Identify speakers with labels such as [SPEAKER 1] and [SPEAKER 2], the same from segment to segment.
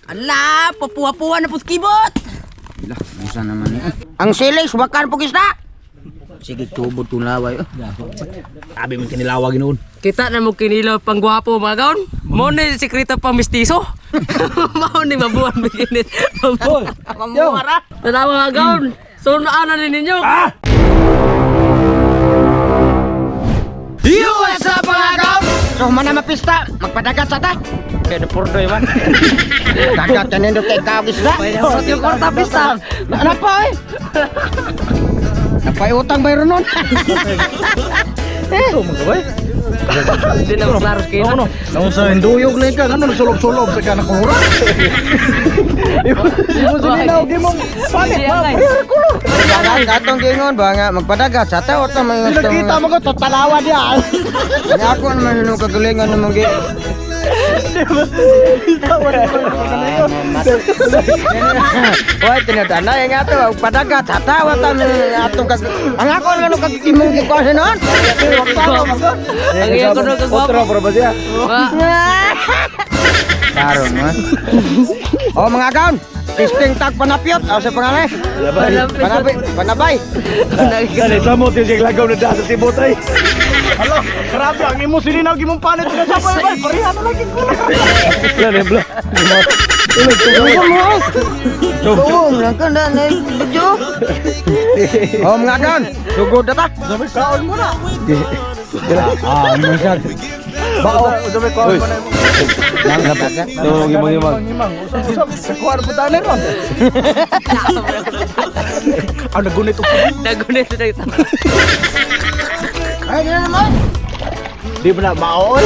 [SPEAKER 1] Ala, papuwa-puwa na pud kibot.
[SPEAKER 2] Lah, busa naman ni. Ang silis, wakan po kisda. Sige, tubod tong laway. Oh.
[SPEAKER 3] Sabi mo kinilawag noon.
[SPEAKER 1] Kita na mo kinilaw pang gwapo mga gaon. Mo ni sekreto pang mistiso. Mao ni mabuan biginit.
[SPEAKER 2] Mamuha.
[SPEAKER 1] Tanawa mga gaon. So naana ni ninyo.
[SPEAKER 3] Ah!
[SPEAKER 2] Yo, what's up mga gaon? So, mana mapista, magpadagat sa ta.
[SPEAKER 3] Kaya na pordoy man.
[SPEAKER 2] Dagat ka nindot kay kao kisda.
[SPEAKER 1] Sa yung kwarta pista.
[SPEAKER 2] Na pa eh. Napay utang bayro nun.
[SPEAKER 1] Hindi na mas klaro kina.
[SPEAKER 3] Ano?
[SPEAKER 4] Nang sa hinduyog na ka, ano nagsulob-sulob sa kana kulura. Imo sininaw gi mong palit ma. Kulor.
[SPEAKER 2] Dagat atong gingon ba nga magpadagat sa ta o ta may
[SPEAKER 4] Nakita mo ko tatalawa niya.
[SPEAKER 2] Nga ako naman yung kagalingan naman gi. Hoy, tinadana nga to, padagat sa ta wa ta atong kag ang ako naman kag imong gikuha noon.
[SPEAKER 1] Ang iya ko kag gwapo.
[SPEAKER 4] Otro bro ba siya?
[SPEAKER 2] Karon mo. Oh mga kaon, testing tag panapyot aw sa pangalay. Panabay, panabay.
[SPEAKER 4] Dali sa mo tisig lagaw na dasa si Botay. Alo, grabe ang imo sininaw gi mong palit sa sapay ba. Pareha na lagi kulor. Lali bro.
[SPEAKER 2] Oo, lang ka na na video. Oh mga kaon, sugod na ta.
[SPEAKER 4] Sabi kaon mo na.
[SPEAKER 2] Ah, masag.
[SPEAKER 4] Bao, sabi kaon mo na.
[SPEAKER 3] No, gimang gimang.
[SPEAKER 4] Imang, usap usap. Sa kuwar po tayo ron. Ang nagunit og
[SPEAKER 1] Nagunit na ito.
[SPEAKER 2] Ay, na naman.
[SPEAKER 4] Di ba na maoy?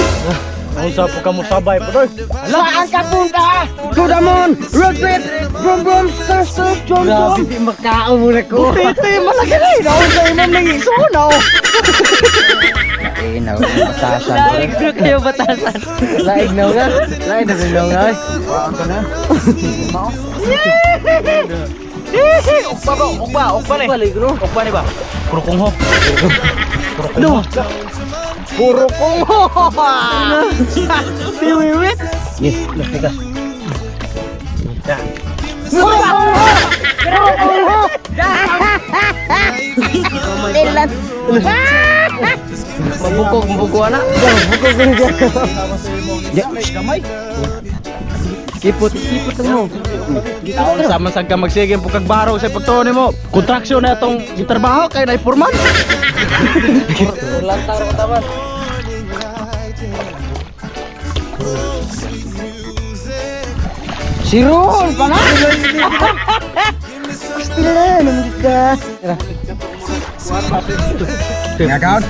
[SPEAKER 4] Ang sa po kamo sabay po doy.
[SPEAKER 2] Saan ka punta? To the moon, road trip, boom boom, stir stir, jom jom.
[SPEAKER 4] di makao mo na ko. Titi, malaki na eh. Naon sa imong nang isunaw.
[SPEAKER 2] Eh, na, batasan.
[SPEAKER 1] Laig na kayo batasan.
[SPEAKER 2] Laig na nga. Laig na nga nga. Waan ka na.
[SPEAKER 4] Ukpa ba? Ukpa, ukpa ni. Ukpa ni ba? Kurukong ho. Kurukong ho.
[SPEAKER 2] Puro kong ho. Si Wiwit.
[SPEAKER 3] Yes, teka.
[SPEAKER 2] Puro kong ho. Puro kong ho. Tilan.
[SPEAKER 1] Mabukog, mabuko na.
[SPEAKER 4] Gamay.
[SPEAKER 1] Kipot, kipot lang mo.
[SPEAKER 4] Taon sama sa ka magsige po kag baro sa pagtuon nimo. Kontraksyon na itong gitrabaho kay na forman.
[SPEAKER 1] Lantang ra taman.
[SPEAKER 2] Si Ron pa na. Pastila naman ka. Nga kaon.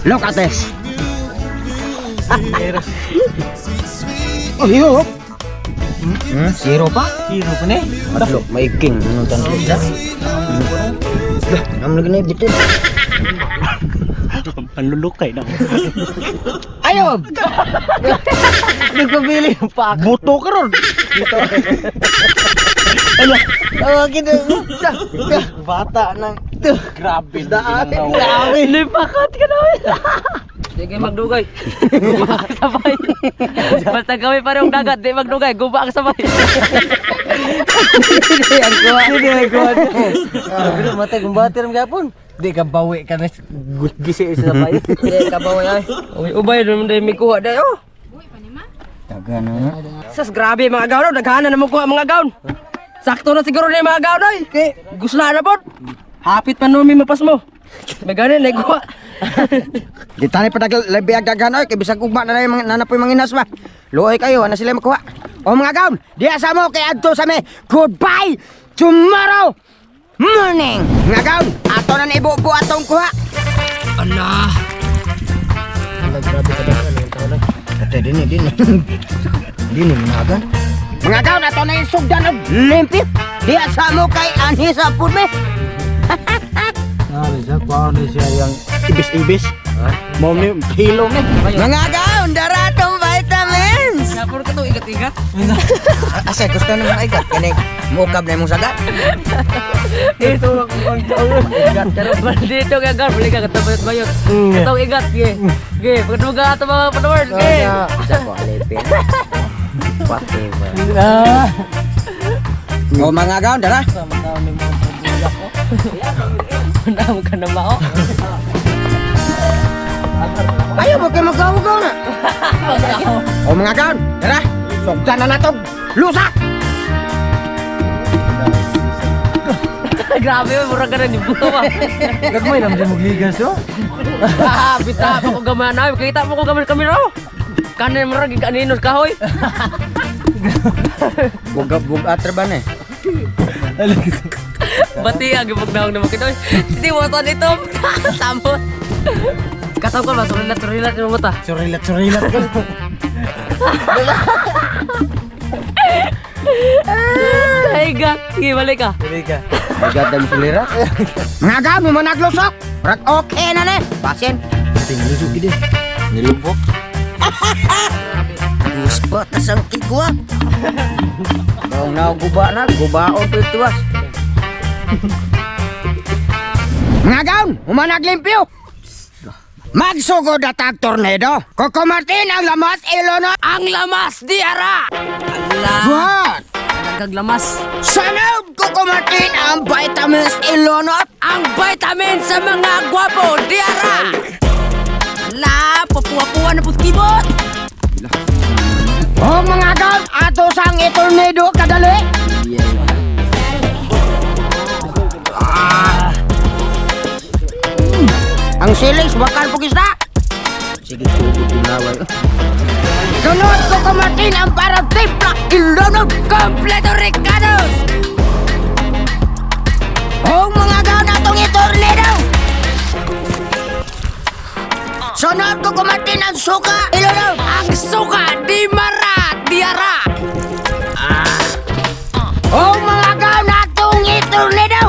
[SPEAKER 2] Look at this. Oh, hiyo. Zero pa?
[SPEAKER 4] Zero pa ni.
[SPEAKER 2] Madlo, maiking. Anong tanong siya? Lah, nam lagi na bitin.
[SPEAKER 4] Panlulukay na.
[SPEAKER 2] Ayo! Nagpabili yung pak.
[SPEAKER 4] Buto ka ron.
[SPEAKER 2] Oh, gina. Bata nang.
[SPEAKER 4] Grabe.
[SPEAKER 2] Dami.
[SPEAKER 1] Lipakat ka namin. Sige, magdugay. Guba ang sabay. Basta gawin parehong dagat, di magdugay. Guba ang sabay.
[SPEAKER 2] Hindi ang kuha. Hindi ang kuha. Pero matay kung bater mo gapon. Di ka bawi ka na gisi sa sabay.
[SPEAKER 1] Di, kabaway ay. Uy, ubay, naman din may kuha dahil. Oh.
[SPEAKER 2] Taga na.
[SPEAKER 1] Sas, grabe mga gaon. Oh. Naghanan na mo kuha mga gaon. Sakto na siguro na yung mga gaon ay. Kay, gusla na po. Hapit pa numi mapas mo. May ganin, nagkuha.
[SPEAKER 2] Di tani pa dagal labi ang daghan oy kay bisag ugma na lang nanapoy mga inas ba. Luoy kayo ana sila makuha. O mga gaon, diya sa mo kay adto sa me. Goodbye tomorrow morning. Mga gaon, ato na ibubo atong kuha.
[SPEAKER 1] Ala.
[SPEAKER 2] Ate dini dini. Dini mga gaon. Mga gaon, ato na isugdan og limpit. Diya sa mo kay anhi sa pud me.
[SPEAKER 4] Ah, siya kuha ni siya yang ibis-ibis. Mo ni hilo ni.
[SPEAKER 2] Mga gaon, dara atong vitamins.
[SPEAKER 1] Napuro ka to, igat-igat.
[SPEAKER 2] Asa gusto na mga igat kini mukab na imong sagat.
[SPEAKER 1] Ito ang Dito ka gar, balik ka katabayot bayot. Katong igat, ge. Ge, pagduga ato mga followers, ge.
[SPEAKER 2] Sa ko alipin. Whatever. O mga gaon, dara.
[SPEAKER 1] Wala ka na mao.
[SPEAKER 2] Ayaw mo kayo magkaw na. O mga gaon, dara. Sugdan na natog. Lusak!
[SPEAKER 1] Grabe, mura ka na ni buto ba.
[SPEAKER 4] Gagmay naman dyan magligas oh.
[SPEAKER 1] Ah, bita pa ko gaman ay, kita mo ko gaman kami raw. Kanin mura gikaninos kahoy.
[SPEAKER 2] Bugab-bugat ra ba na eh?
[SPEAKER 1] Bati ang gibugnaong naman kita. Hindi mo to nito. Samot. Kataw ko ba surilat surilat yung mata.
[SPEAKER 4] Surilat, surilat ka.
[SPEAKER 1] Ay ga, sige balik ka.
[SPEAKER 4] Dali ka.
[SPEAKER 2] Bigat ang sulira. Mga gaon, mo naglusok. Rag okay na ni. Basin.
[SPEAKER 3] Tingnan gid eh.
[SPEAKER 2] Nilubok. Guspa tas ang kigwa. Kung na guba na, gubaon pa itiwas. Mga gaon, humanag limpyo. Magsugod at ang tornado. Coco Martin ang lamas ilono.
[SPEAKER 1] Ang lamas di ara. Ala,
[SPEAKER 2] What?
[SPEAKER 1] nagag lamas.
[SPEAKER 2] Sanob Coco Martin ang vitamins ilonot.
[SPEAKER 1] Ang vitamin sa mga gwapo di ara. Ala, papuwa-puwa na putkibot.
[SPEAKER 2] O mga gaon, ato sang itornado kadali. Ah. Ang silis, wakal pugis na. Sige, tubod yung laway. Sunod ko kumatin ang parang tiplak ilunod.
[SPEAKER 1] Kompleto Ricardos.
[SPEAKER 2] O mga gaon atong itornado. Sunod ko kumatin ang suka ilunod.
[SPEAKER 1] Ang suka di mara di ara.
[SPEAKER 2] O mga gaon atong itornado.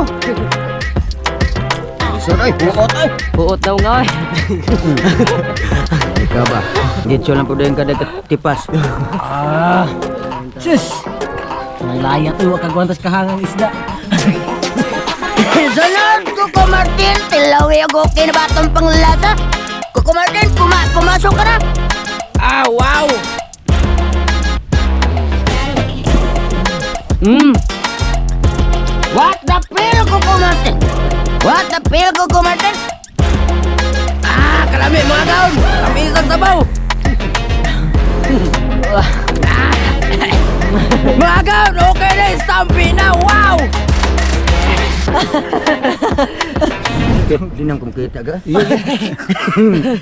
[SPEAKER 2] Sunod, ay, buot ay.
[SPEAKER 1] Buot daw nga eh.
[SPEAKER 2] Ikaw ba? Gitso lang po din kada tipas.
[SPEAKER 4] Sus! Nalaya to, wag kagwantas kahangang isda.
[SPEAKER 2] Sunod, Coco Martin, tilawi ako okay na ba itong panglasa? Coco Martin, pumasok ka na!
[SPEAKER 1] Ah, wow. Mm.
[SPEAKER 2] What the pill, Coco Martin? What the pill, Coco Martin?
[SPEAKER 1] Ah, kalami mga gaon. Kami isang sabaw. Ah. Mga gaon, okay na yung stampi na. Wow!
[SPEAKER 2] Hindi nang kumikita ka.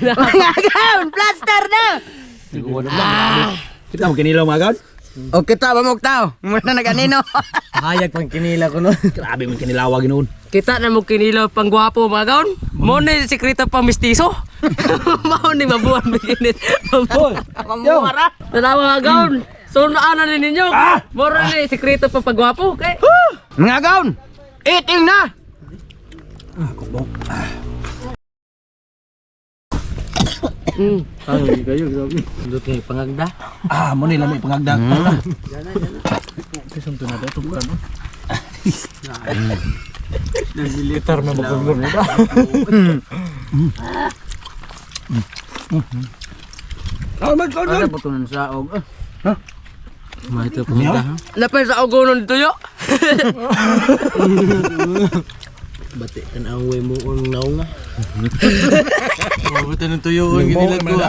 [SPEAKER 2] Mga gaon, plaster na!
[SPEAKER 3] Kita mo kinilaw mga gaon.
[SPEAKER 2] O kita ba mo tao? Muna na ganino.
[SPEAKER 4] Hayag pang kinila ko no.
[SPEAKER 3] Grabe man kinilawa ginoon.
[SPEAKER 1] Kita na mo kinilaw pang gwapo mga gaon. Mo ni sikreto pang mistiso. Mao ni mabuhan biginit.
[SPEAKER 2] Mamura.
[SPEAKER 1] Tanawa mga gaon. So naana ni ninyo. Moro ni sikreto pang pagwapo. Okay.
[SPEAKER 2] Mga gaon, eating na!
[SPEAKER 4] Ay, kayo, grabe. Dito kay pangagda.
[SPEAKER 3] Ah, mo ni lami pangagdag.
[SPEAKER 4] Militar na magulong nila.
[SPEAKER 3] Ah, mag
[SPEAKER 2] Ano po ito ng saog?
[SPEAKER 4] Maito pangagda. ha?
[SPEAKER 1] Lapay sa ugonon tuyo.
[SPEAKER 4] Bati tan-away mo ang naunga. Mabuti ng tuyo ang ginilag ko.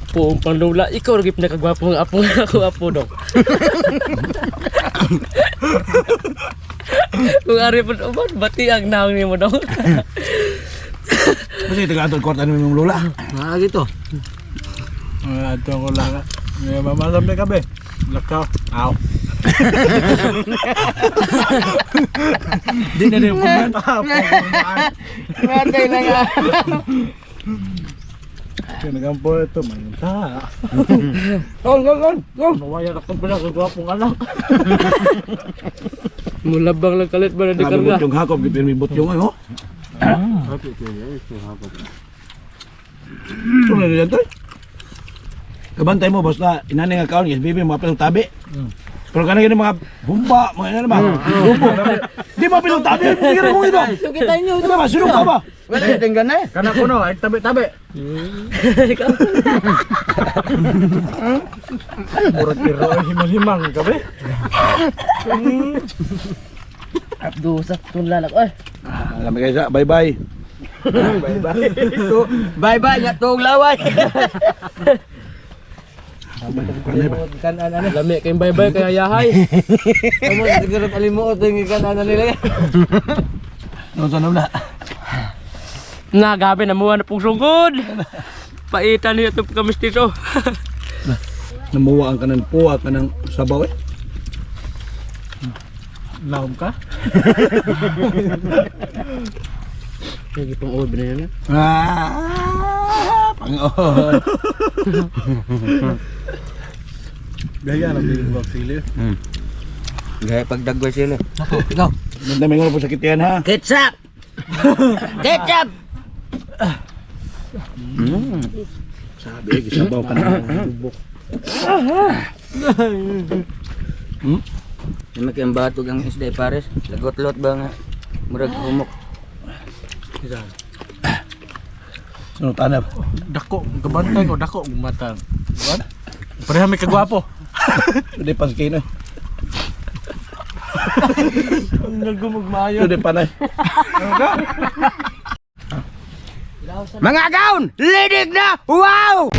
[SPEAKER 1] Puong panlula. Ikaw lagi pinakagwapo ng apo nga ako apo dong. Kung ari po uban, bati ang naong nimo dong.
[SPEAKER 3] Kasi taga atol kwarta ni mong lola.
[SPEAKER 4] Ah, gitu.
[SPEAKER 5] Ato ko lang. May mamalam na kabe. Lakaw. Aw.
[SPEAKER 3] Di na rin kuman.
[SPEAKER 2] Matay na nga.
[SPEAKER 5] Kinagampo ito, mayunta.
[SPEAKER 3] Gol, gol, gol. Gol.
[SPEAKER 5] Mawaya na kong pinakagwapong anak.
[SPEAKER 1] Mulabang lang kalit ba na di
[SPEAKER 3] Grabe
[SPEAKER 1] karga.
[SPEAKER 3] butyong hakop, gipirmi butyong ay oh. Ito na yan toy. Kabantay mo basta inani nga kaon, yes bibi mo apel tabi. Pero kanang gani mga bumba, mga ano ba? Bumbo. Di ba bilog tabi? Bigyan ko ito.
[SPEAKER 1] Kita nyo.
[SPEAKER 3] Di ba sunog ka ba?
[SPEAKER 2] Wala tinggan na eh.
[SPEAKER 5] Kana kuno ay tabi-tabi. Murag tiro ay himang-himang gabi.
[SPEAKER 1] Abdusak tong lalak oy.
[SPEAKER 3] Alam guys, bye bye.
[SPEAKER 2] Bye bye nya tuong laway.
[SPEAKER 1] Lami kayong bye-bye kaya yahay.
[SPEAKER 5] Amo siguro kalimuot yung ikanan nila.
[SPEAKER 3] No sa na.
[SPEAKER 1] Na gabi namuha na pong sungkod. Paitan niyo itong pagkamistiso.
[SPEAKER 3] Namuha ang kanang puwa kanang sabaw eh.
[SPEAKER 5] Laom ka?
[SPEAKER 1] Sige pang uod na yan.
[SPEAKER 3] Ah, pangoon.
[SPEAKER 5] Gaya lang din yung sili.
[SPEAKER 2] Gaya pagdagway sila.
[SPEAKER 1] Ikaw.
[SPEAKER 3] Nandang may po sakit yan ha.
[SPEAKER 2] Ketchup. Ketchup.
[SPEAKER 3] Sabi, eh, gisabaw ka na. Bubok.
[SPEAKER 2] Di man kay batog ang isda eh, pares. Lagot-lot ba nga? Murag humok.
[SPEAKER 3] Sunod tanap.
[SPEAKER 5] Dako, gabantay ko dako gumatan. What? Pareha may kagwapo.
[SPEAKER 3] Hindi pa sa kino.
[SPEAKER 5] Nagumugmayo.
[SPEAKER 3] Hindi pa na.
[SPEAKER 2] Mga gaon, lidig na! Wow!